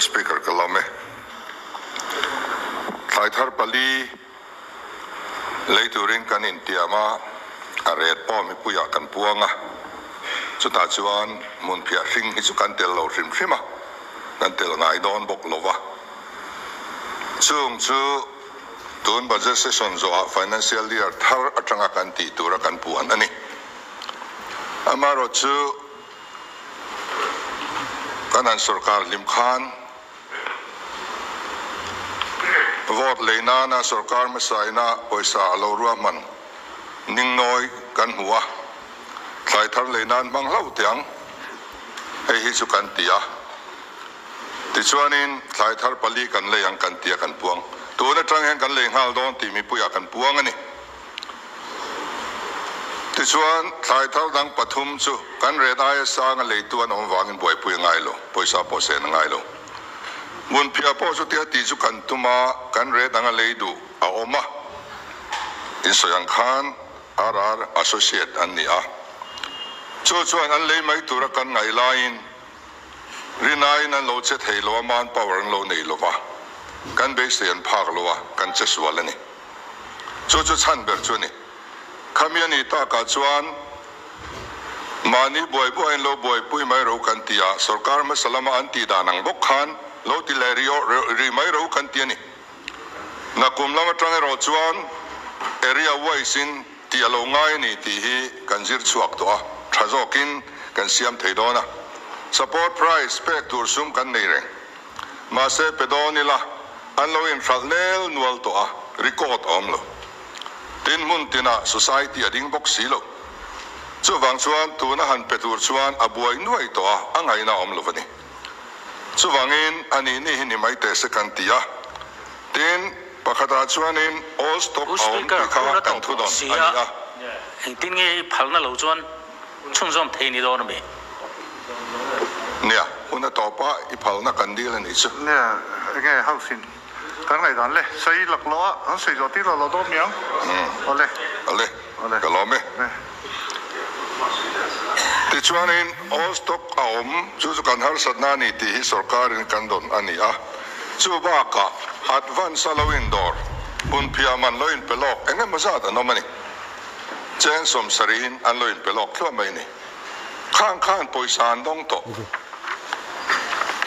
Speaker ka lawm e. Thlai thar pali lei turin kan intiam a, a ret pawh mipuiah kan puang a. Chutah chuan hmunphiah hring hi chu kan tel lo hrim hrim a, kan tel ngai dawn bawk lo va. Chung chu tun budget session zawhah financial year thar atanga kan tih tura kan puan a ni. Amaherawhchu kan han sorkar hlim khan vote lei nana sorkar hmasaina pawisa a lo ruahman ningnawi kan hmu a, thlai thar lei nan hmang hlauh teh ang, hei hi chu kan ti a. Tichuanin thlai thar pali kan lei ang kan ti a kan puang. Tun atang hian kan lei nghal dawn tih mipuiah kan puang a ni. Tichuan thlai thar dang pathum chu kan ret aia sanga leitu an awm vangin buaipui a ngai lo, pawisa pawh sen a ngai lo. Hmunphiah pawh chutia tih chu kan tum a, kan ret anga lei duh a awm a, insawi ang khan RR Associate an ni a. Chu chuan an lei mai tura kan ngaih laiin Rinaiin an lo che thei lo a, man power an lo nei lo va, kan beisei an phak lo a, kan che sual a ni. Chu chu chhan ber chu a ni. Khami a nih takah chuan mahni buai buaiin lo buaipui mai ro kan ti a, sorkar hmasa lama an tih dan ang bawk khan lo ti leh rih mai ro kan ti a ni. Nakum lam atang erawh chuan area wise in tih a lo ngai a ni tih hi kan zir chhuak tawh a, tha zawkin kan siam thei dawn a. Support price pek tur sum kan nei reng. Mahse pe dawn ila an lo inhralh nel nual tawh a, record a awm lo. Tin hmun tinah society a ding bawk si lo. Chuvang chuan tuna han pe tur chuan a buai nuai tawh a, a ngaihna a awm lo a ni. Chuvangin a nih nih hi ni mai teh se kan ti a. Tin, pakhatah chuanin all stock Pu a awm Speaker, tih kha hun a kan tawp thu tawh dawn si a a, ni a. engtin nge i phalna lo chuan chhunzawm thei ni dawn a mi? Nia, hun a tawp a, i phalna kan dil a nih chu. Nia, enge house in kan ngaihdan le? Sawi lak lo a, an sawi zawh tir lo lo dawn mi ang. Awle. Awle. Awle. Ka lawm e. Tichuanin all stock a awm, chu chu kan harsatna a ni tih hi sorkarin kan dawn a ni a. Chu bakah advance a lo indawr, hunphiah man lo inpe lawk eng emaw zat an awm a ni. Cheng sawmsarihin an lo inpe lawk thluah mai a ni. Khang khan pawisa an dawng tawh.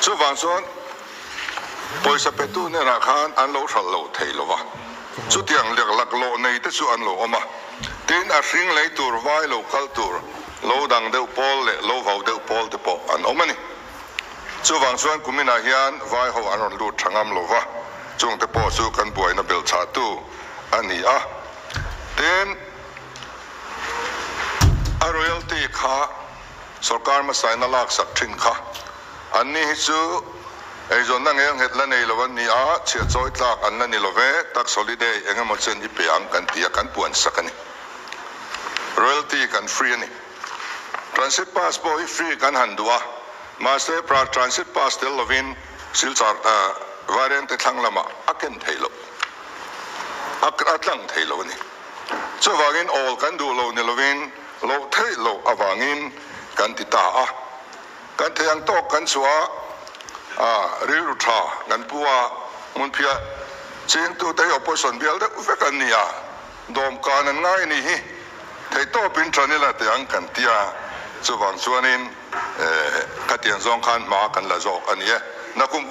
Chuvang chuan pawisa petu hnenah khan an lo hralh lo thei lo va. Chutiang lek laklawh nei te chu an lo awm a, tin a hring lei tur vai lo kal tur lo dang deuh pawl leh lo vau deuh pawl te pawh an awm a ni. Chuvang chuan kuminah hian vai ho an rawn lut tha ngam lo va, chung te pawh chu kan buaina belhchhah tu a ni a. Tin, a royalty kha sorkar hmasain a laksak thin kha an ni hi chu eizawnna ngelnghet la nei lo an ni a, chhiah chawi tlak an la ni lo ve, tax holiday eng emaw chen i pe ang kan ti a, kan puan sak a ni. Royalty kan free a ni. Transit pass pawh hi free kan han duh a, mahse transit pass tel lovin Silchar Vairengte thlang lamah a ken theih loh, a tlang thei lo a ni. Chuvangin awl kan duh lo ni lovin loh theih loh avangin kan ti ta a. Kan thei ang tawk kan chhuah a, rilru tha kan pu a, hmunphiah chingtute hi opposition bial deuh vek an ni a, dawmkan an ngai a nih hi. Theihtawpin tan ila teh ang kan ti a, chuvang chuanin khatiang zawng khan hma kan la zawk a ni e. Nakum.